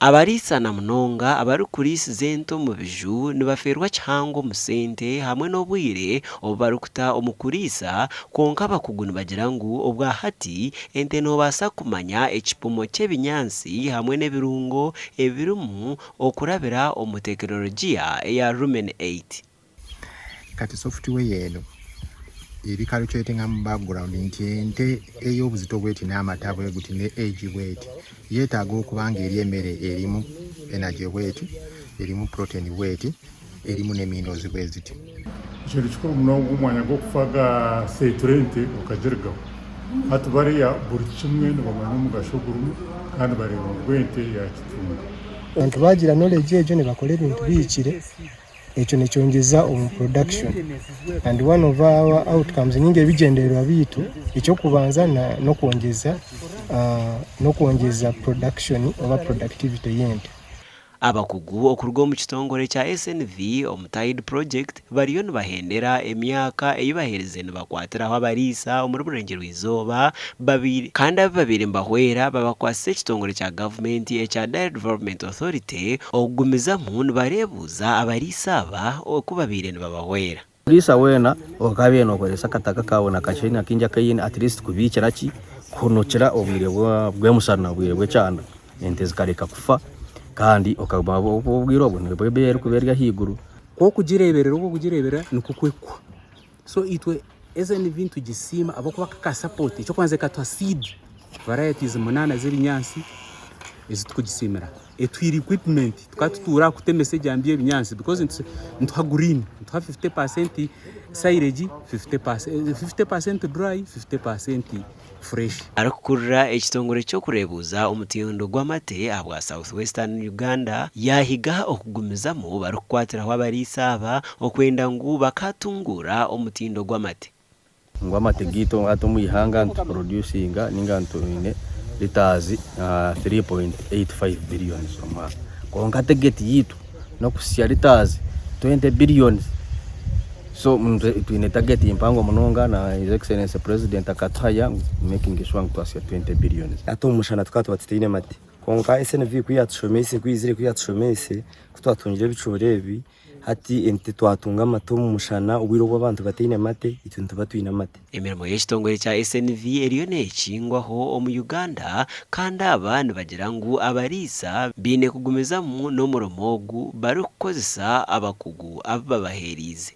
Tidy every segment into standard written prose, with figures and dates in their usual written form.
Abariisa na munonga abarikuriisiza ente omu biju nibafeerwa kihango omu sente hamwe n'obwire obu barikuta omu kuriisa kwonka abakugu nibagira ngu obwa hati ente nobaasa kumanya ekipimo ky'ebinyaatsi hamwe n'ebirungo ebirimu okurabira omu tekinologiya eya Rumen Eight. Kati software eno ebicalculatinga mu background nti ente ey'obuzito bweti n'amata bweguti ne age bweti yeetaaga okuba nga erya emmere erimu energy bweti, erimu protein bweti, erimu ne minerals bweziti. Ekintu kikuru munonga omwanya gw'okufa ga seetura ente okagirugaho. Hati bariya buri kimwe nibamanya omugasho ogurimu kandi bareeba ngu ente yaakitunga. Abantu baagira knowledge egyo nibakora ebintu bihikire. Ekyo nikyongyeza omu production and one of our outcomes ninga ebigyendererwa byaitu ekyokubanza n'okwongyeza n'okwongyeza production oba productivity y'ente. Abakugu okuruga omu kitongore kya SNV omu Tide Project bariyo nibahendera emyaka ei baherize nibakwatiraho abariisa omuri Burengyerwa-izooba babaire kandi abu babaire nibahwera babakwasisa ekitongore kya gavumenti ekya Dairy Development Authority okugumizamu nibareebuuza abariisa aba oku babaire nibabahwera. Omuriisa weena okabaire nokoresa akataka kaawe na kakye na kaingi akaine at least kubiikira ki kuhunukira obwire bw'omushana obwire bw'ekyanda ente zikareka kufa kandi okaguma obwire obwo nibwo ebeeyi erikuba eri ahaiguru. Ku orikugireeberera obu orikugireeberera nikwo kwekuha. So itwe SNV nitugisiima ahabw'okuba ka support eky'okubanza ekatuha seed varieties munaana z'ebinyaatsi ezi turikugisiimira. Etuhaire equipment tukaba tutuura aha kutemesa ejambiya ebinyaatsi because nituha green, nituha 50% silage, 50% dry, 50% fresh. Arikukurira ekitongore ky'okureebuuza omutindo gw'amate ahabwa South Western Uganda yaahiga okugumizamu barikukwatiraho abariisa aba okwenda ngu bakaatunguura omutindo gw'amate. Ngu amate gaitu hati omu ihanga nituproducinga ninga twine litres 3.85 billions omu mwaka. Kwonka target yaitu n'okuhitsya litres 20 billions. So twine target mpango munonga na his excellency president akatuhaya ngu making sure ngu twahitsya 20 billions. Hati omu mushana tukaba tuba tutaine mate kwonka SNV ku yatushomeise ku yaizire ku yatushomeise ku twatungire ebicoori ebi hati ente twatunga amate omu mushana obwire obu abantu bataine mate itwe nituba twine amate. Emirimo y'ekitongore kya SNV eriyo nekingwaho omu Uganda kandi aba nibagira ngu abariisa baine kugumizamu n'omurimo ogu barikukozesa abakugu abu babaheeriize.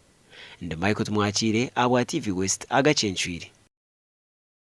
Ndi Michael Tumwakiire ahabwa TV West agacencwire.